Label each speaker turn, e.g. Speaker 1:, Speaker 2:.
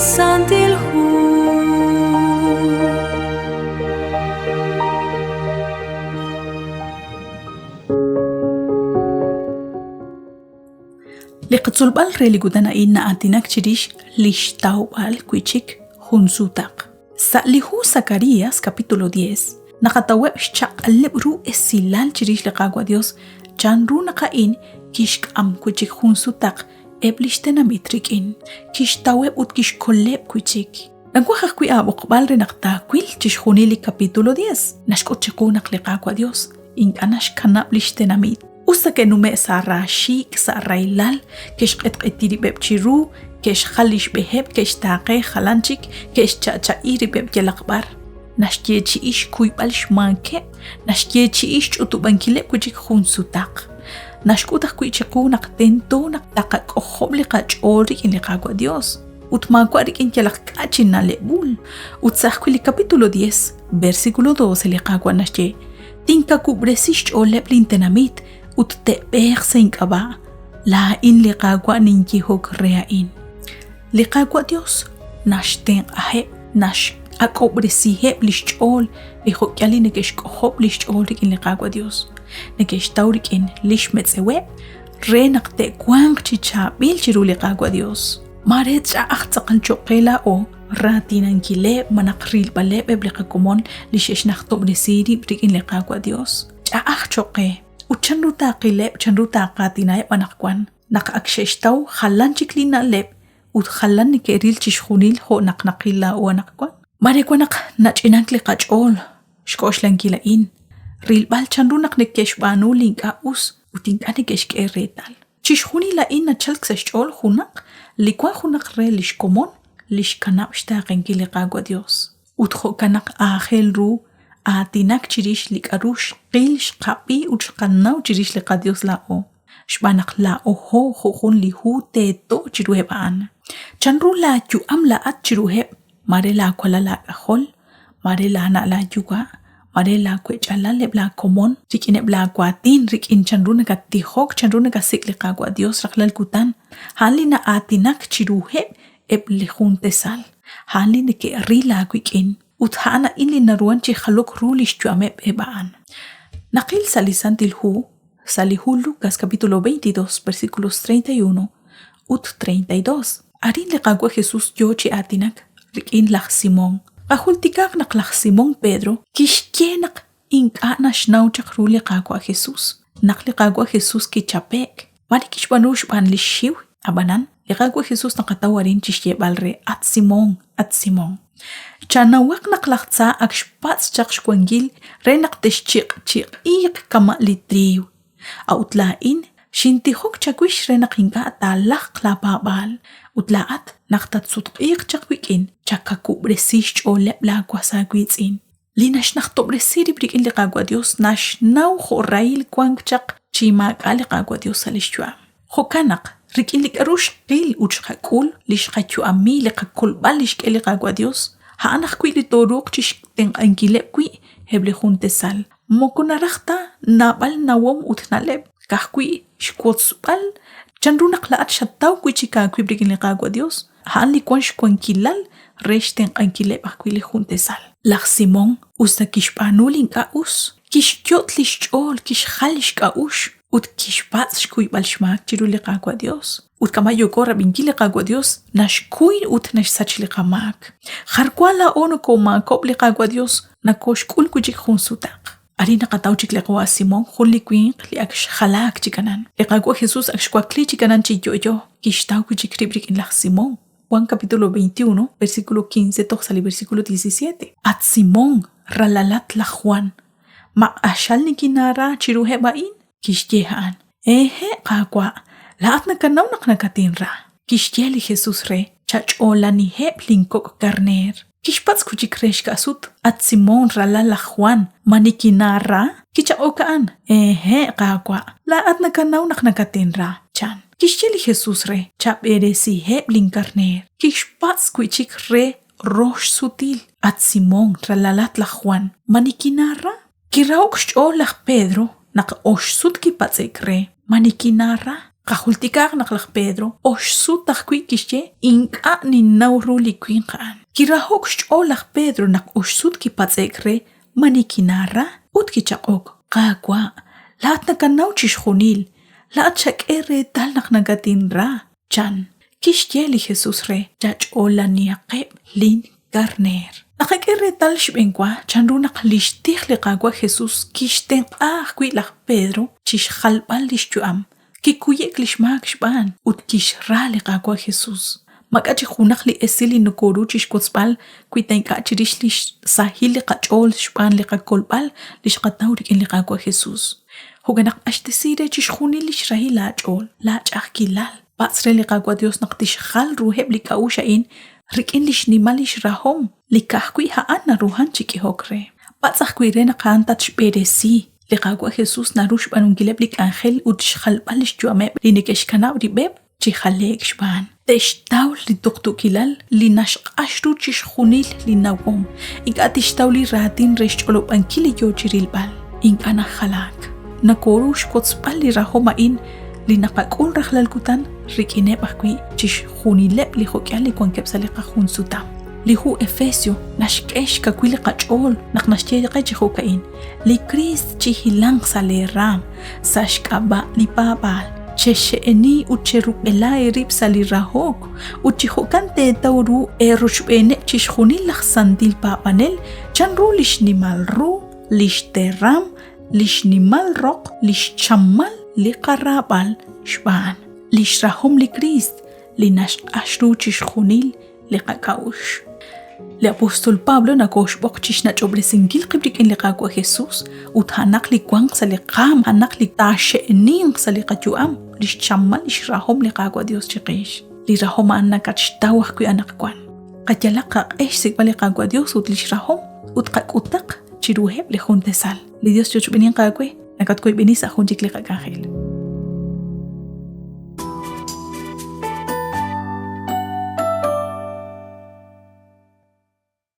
Speaker 1: Santil Hu.
Speaker 2: Li qatzolb'al re li kutan a'in na'aatinak chirix li xtawb'al wi' chik jun sutaq. Sa' li hu Zacarías capítulo 10, naqataweb' xchaq'aleb' ru esilal chirix li Qaawa' Dios chanru naq a'in kixk'am wi' chik jun sutaq eb' lix tenamit rik'in, kixtaweb' ut kixkoleb' wi' chik. Nawaj ajwi' aab'oqb'al re naq taawil chixjunil li capítulo 10. Naxk'ut chiqu naq li Qaawa' Dios ink'a' naxkanab' lix tenamit. Us ta ke'nume' sa' raaxiik', sa' rahilal, ke'xq'etq'eti rib'eb' chiru, ke'xjal lix b'eheb', ke'xtaaqe jalan chik, ke'xcha'cha'i rib'eb' yalaq b'ar. Naxyeechi'i xkuyb'al xmaakeb', naxyeechi'i xch'utub'ankileb' wi' chik jun sutaq. Naxk'ut ajwi' chiqu naq tento naq taqak'ojob' li qach'ool rik'in li Qaawa' Dios, ut maawa' rik'in yalaq k'a' chi na'leb'ul. Ut sa' ajwi' li capítulo 10, versículo 12 li Qaawa' naxye, Tinkawub'resi xch'ooleb' lintenamit ut te'b'eeq sa' ink'ab'a'. Laa'in li Qaawa' ninyehok re a'in. Li Qaawa' Dios naxtenq'aheb', nax'ak'ob'resiheb' li xch'ool li jo'k'ihal li neke'xk'ojob' li xch'ool rik'in li Qaawa' Dios. Neke'xtaw rik'in li xmetz'eweb' re naq te'wanq chi chaab'il chiru li Qaawa' Dios. Maare ch'a'aj tz'aqal cho'q qe laa'o raatinankileb' malaj rilb'aleb' eb' li qakomon li xe'xnajtob'resi rib' rik'in li Qaawa' Dios. Ch'a'aj cho'q qe. Ut chanru taaqileb', chanru taaqaatinaheb' anaqwan naq ak xe'xtaw jalan chik li na'leb' ut jalan neke'ril chixjunil jo' naq naqil laa'o anaqwan? Maare wan naq nach'inank li qach'ool xk'oxlankil a'in, rilb'al chanru naq neke'xb'aanu li ink'a' us ut ink'a' neke'xk'e reetal. Chixjunil a'in nachalk sa' xch'ool junaq li wank junaq re li xkomon li xkanab' xtaaqenkil li Qaawa' Dios. Ut jo'kan naq aajel ru aatinak chirix li k'aru xqil, xqab'i ut xqanaw chirix li qaDios laa'o, xb'aan naq laa'oho jo' jun li hu teeto chiruheb' a'an. Chanru laayu'am laa'at chiruheb' maare laawalal aak'ajol, maare laana' laayuwa', maare laawech'alal eb' laakomon, rik'ineb' laawaatin, rik'in chanru nakattijok, chanru nakasik' li Qaawa' Dios rajlal kutan, a'an li na'aatinak chiruheb' eb' li jun tesal, a'an li neke'ril aawik'in, ut a'an a'in li naruhan chi jalok ru lix yu'ameb' eb' a'an. Naqil sa' li Santil Hu, sa' li hu Lucas capítulo 22 versículos 31 ut 32. Arin li Qaawa' Jesús yoo chi aatinak rik'in laj Simón. Qajultikaaq naq laj Simón Pedro kixye naq ink'a' naxnaw chaq ru li Qaawa' Jesús. Naq li Qaawa' Jesús kichape'k, maare kixb'aanu xb'aan li xxiw, ab'anan li Qaawa' Jesús naqataw arin chi xyeeb'al re, At Simón, at Simón. Chanawaq naq laj tza ak xpatz' chaq xwankil re naq texchiq'chiq'iiq kama' li triiw. A'ut laa'in xintijok chawix re naq ink'a' taalajq laapaab'aal, ut laa'at naq tatsutq'iiq chaq wik'in, chakawub'resi xch'ooleb' laawas aawiitz'in. Li naxnajtob'resi rib' rik'in li Qaawa' Yos naxnaw jo' rahil wank chaq chi maak'a' li Qaawa' Yos sa' li xyu'am. Jo'kan naq, rik'in li k'aru xqil ut xqak'ul, li xqayu'ami, li qakolb'al li xk'e li Qaawa' Yos, a'an ajwi' li tooruuq chi xtenq'ankileb' wi' eb' li jun tesal. Moko naraj ta naab'al nawom ut na'leb', ka'ajwi' xwotzb'al chanru naq laa'at xataw wi' chik aawib' rik'in li Qaawa' Yos, a'an li wank xwankilal re xtenq'ankileb' ajwi' li jun tesal. Laj Simón, us ta kixb'aanu li ink'a' us, kixyot' li xch'ool, kixjal li xk'a'uxl ut kixpatz' xkuyb'al xmaak chiru li Qaawa' Yos. Ut kama' yooko rab'inkil li Qaawa' Yos naxkuy ut naxsach li qamaak. Jar wa laa'o nokoomaakob'k li Qaawa' Yos nakooxk'ul wi' chik jun sutaq. Arin naqataw chik li qawa' Simón, jun li winq li ak xjalaak chi kanan. Li Qaawa' Jesús ak xwakli chi kanan chi yo'yo, kixtaw wi' chik rib' rik'in laj Simón. Juan capítulo 21, versículo 15 toj sa' li versículo 17. At Simón, ralalat laj Juan, ma q'axal nikinaara chiruheb' a'in? Kixye a'an, Hehe', Qaawa', laa'at nakanaw naq nakatinra. Kixye li Jesús re, Chach'oolaniheb' linkok' karneer. Kixpatz' wi' chik re xka'sut, At Simón, ralal laj Jwan, ma nikinaara? Kichaq'ok a'an, Hehe', Qaawa', laa'at nakanaw naq nakatinra, chan. Kixye li Jesús re, Chab'eresiheb' linkarneer. Kixpatz' wi' chik re rox sutil, At Simón, ralalat laj Jwan, ma nikinaara? Kiraho'k xch'ool laj Pedro naq ox sut kipatz'e'k re, Ma nikinaara? Qajultikaaq naq laj Pedro oxsut ajwi' kixye ink'a' ninnaw ru li winq a'an. Kiraho'k xch'ool laj Pedro naq oxsut kipatz'e'k re ma nikinaara ut kichaq'ok, Qaawa', laa'at nakanaw chixjunil, laa'at xak'e reetal naq nakatinra, chan. Kixye li Jesús re, Chach'oolanihaqeb' lin karneer. Naqak'e reetal xb'eenwa chanru naq li xtij li Qaawa' Jesús kixtenq'a ajwi' laj Pedro chi xjalb'al li xyu'am, kikuye'k li xmaak xb'aan ut kixra li Qaawa' Jesús. Maak'a' chik junaq li esil li nokooru chi xwotzb'al wi ta ink'a' chirix li xsahil li qach'ool xb'aan li qakolb'al li xqataw rik'in li Qaawa' Jesús. Jo'kan naq q'axtesi re chixjunil li xrahil laach'ool, laach'a'ajkilal. Patz' re li Qaawa' Dios naq tixjal ruheb' li k'a'uxl a'in rik'in li xnimal lix rahom, li ka'ajwi' a'an naruhan chi k'ehok re. Patz' ajwi' re naq a'an tatxb'eresi. Li Qaawa' Jesus naru xb'aanunkileb' li k'anjel ut xjalb'al lix yu'ameb' li neke'xkanab' rib'eb' chi jale'k xb'aan. Te'xtaw li tuqtuukilal li naxq'ax ru chixjunil li nawom. Ink'a' tixtaw li raatin re xch'olob'ankil li yoo chirilb'al. Ink'a' najalaak. Nokoru xwotzb'al li rahom a'in li naqak'ul rajlal kutan rik'ineb' ajwi' chixjunileb' li jo'k'ihal li wankeb' sa' li qajunsutam. Li hu Efesio naxk'e xkawil li qach'ool naq naxye qe chi jo'ka'in, Li Kriist chihilanq sa' lee raam sa' xk'ab'a' li paab'aal. Chexxe'eni ut cherub'ela eerib' sa' li rahok, ut chi jo'kan teetaw ru eerochb'eeneb' chixjunil laj santil paab'anel chanru li xnimal ru, li xteram, li xnimal roq, li xchamal li qaraab'al xb'aan li xrahom li Kriist li naxq'ax ru chixjunil li qak'a'uxl. Li apóstol Pablo nakooxb'oq chi xnach'ob'resinkil qib' rik'in li Qaawa' Jesús ut a'anaq li wanq sa' li qaam, a'anaq li taaxe'ninq sa' li qayu'am, li xchamal li xrahom li Qaawa' Dios chiqix. Li rahom a'an nakatxtaw ajwi' anaqwan. Qayalaq qaq'e xsik'b'al li Qaawa' Dios ut li xrahom ut qak'utaq chiruheb' li jun tasal. Li Dios chochb'eninq aawe, nakatwoyb'eni sa' jun chik li qak'anjel.